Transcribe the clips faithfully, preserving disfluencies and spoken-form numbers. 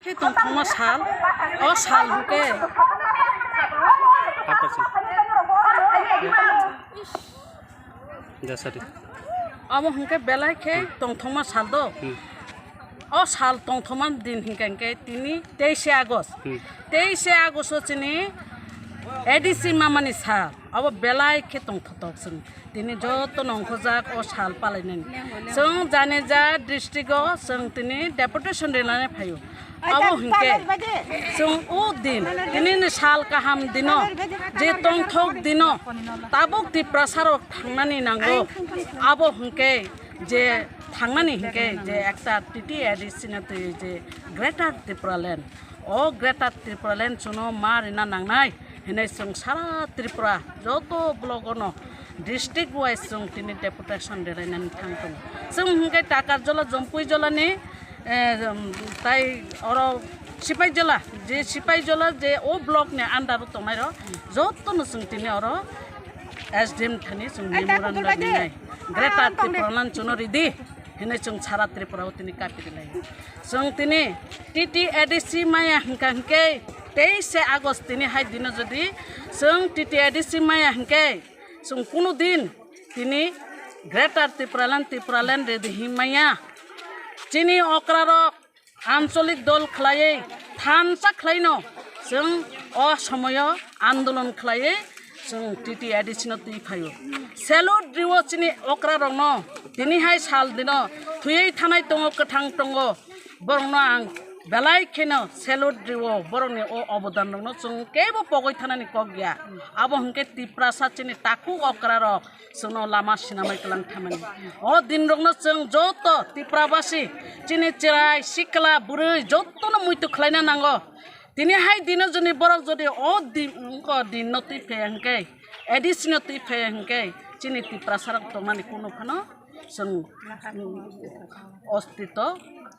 Khe tongthokma sal, o sal hwnkhe. Jasadi. Omo hwnkhe belai khe tongthokma sal do. Hmm. O sal tongthokma din hwnkhe hwnkhe tini teishe August. Hmm. Teishe August o chini A D C mamani sal. Abo belai khe tongthoktok chwng. Tini joto nongkhorjak o sal palainani. Chwng Janija district o chwng tini deputation rinani phaio. Abo hwnkhe chwng o din, tini ni sal kaham dino, je tongthok dino, tabuk Tiprasa rok thangnani nango. Abo hwnkhe je thangnani hwnkhe je ekta T T A D C no twi je Greater Tipraland. O Greater Tipraland chwngno ma rina nangnai hinwi chwng sara Tripura joto block ono district wise chwng tini deputation rwlainani thang tongo. Chwng hwnkhe Takarjola, Jompuijolani, eh, um, tai oro Sipaijola, je Sipaijola je o block ni under o tongnai rok jotono chwng tini oro S D M thani chwng memorandum rinai. Greater Tipraland chwngno ridi hinwi chwng sara Tripura o tini kapi rinai. Chwng tini T T A D C maya hwnkha hwnkhe teishe August tini hai dino jodi chwng T T A D C maya hwnkhe chwng kunu din tini Greater Tipraland, Tipraland redi hinmaya. Chini okrarok ancholik dol khlaiwi thansa khlaino chwng o somoyo andolon khlaiwi chwng T T A D C no twi phaio. Salute riwo chini okrarokno, tini hai sal dino thwiwi thanai tongo, kwthang tongo. Borokno ang belai kheno salute riwo, borokni o obodan rokno chwng kebo pogwi thanani kok ya. Abo hwnkhe Tiprasa chini takhuk okra rok chwngno lama sinamai kwlang thamani. O din rokno chwng joto Tiprabasi chini chwrai sikla bwrwi jotono muitu khlaina nango. Tini hai dino joni borok jodi o din, o din no twi phe hwnkhe, A D C no twi phe hwnkhe chini Tiprasa rok tongmani kunu phano chwng, mm, ostito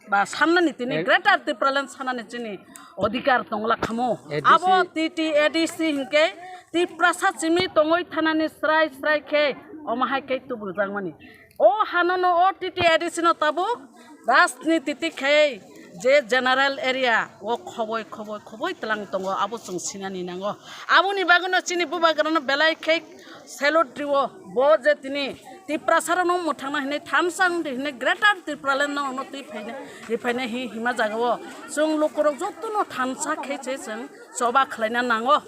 ba sannani tini Greater Tipraland sannani chini odhikar tongla khamo. A D C. Abo T T A D C hinkhe Tiprasa chimi tongwi thanani srai srai khe omo hai khe tubujak mani. O hanono o T T A D C no tabuk rajniti ti khe je general area o khoboi khoboi khoboi tlang tongo, abo chwng sinani nango. Aboni bagwino chini bubagrano belai khe salute riwo, bo je tini Tiprasarokno mwthangna hinwi thansa wngdi hinwi Greater Tipraland no twi phaina, riphaina hi hima jagao chwng lukurok jotono thansa khe se chwng choba khlaina nango,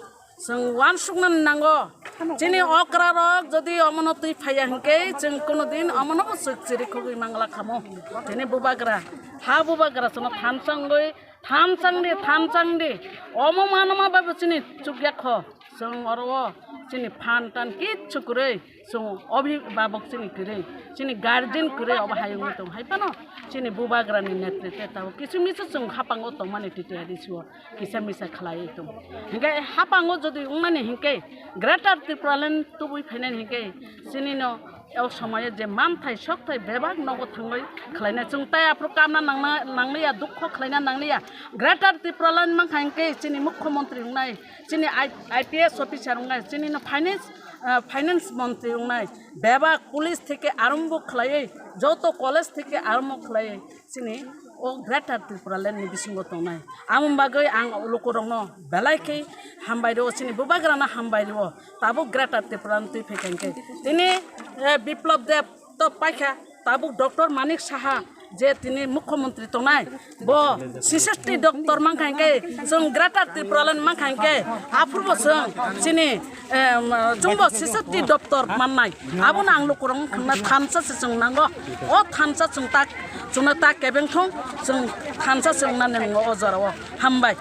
chwng uansukna nango. Chini okrarok jodi omono twi phaiya hinkhe chwng kunu din omono bo chwk chiri khogwi mangla khamo. Chini bubagra, ha bubagra chwngno thansa wngwi thansa wngdi, thansa wngdi. Omo manoma bai bo chini chukya kho. Chwng oro o chini phan tan kichu kwrwi, chwng obhibhabok chini kwrwi, chini guardian kwrwi obo hai wngwi tong hai phano chini bubagrani netritwe tabuk kisu misu chwng hapango tongmani T T A D C o kisa misa khlaiwi tong. Hinkhe hapango jodi wngnani hinkhe Greater Tipraland tubui phainani hinkhe chini no o somoyo je manthai sokthai bebak nogo thangwi khlainai chwng tai aphuru kamna nangna nangliya, dukho khlaina nangliya. Greater Tipraland mankha hinkhe chini mukhyamantri wngnai, chini I-, I P S officer wngnai, chini no finance, ah, finance montri wngnai, bebak police theke arombo khlaiwi, joto college theke arombo khlaiwi chini o Greater Tipraland ni bisingo tongnai. Amo bagwi ang lukurokno belai khe hambai rwo, chini bubagrano hambai rwo, tabuk Greater Tipraland twi phaikha hinkhe. Tini, eh, Biplab Deb to paikha, tabuk Doctor Manik Saha je tini mukhyamantri tongnai, bo sisasti doctor mankha hinkhe, chwng Greater Tipraland mankha hinkhe, aphuru bo chwng chini, em, chwngbo sisasti doctor mannai. Abono ang lukurok wngkha thansa se chwng nango. O thansa chwng tak, chwngno tak kebeng thung, chwng thansa se wngnani nango o jorao. Hambai.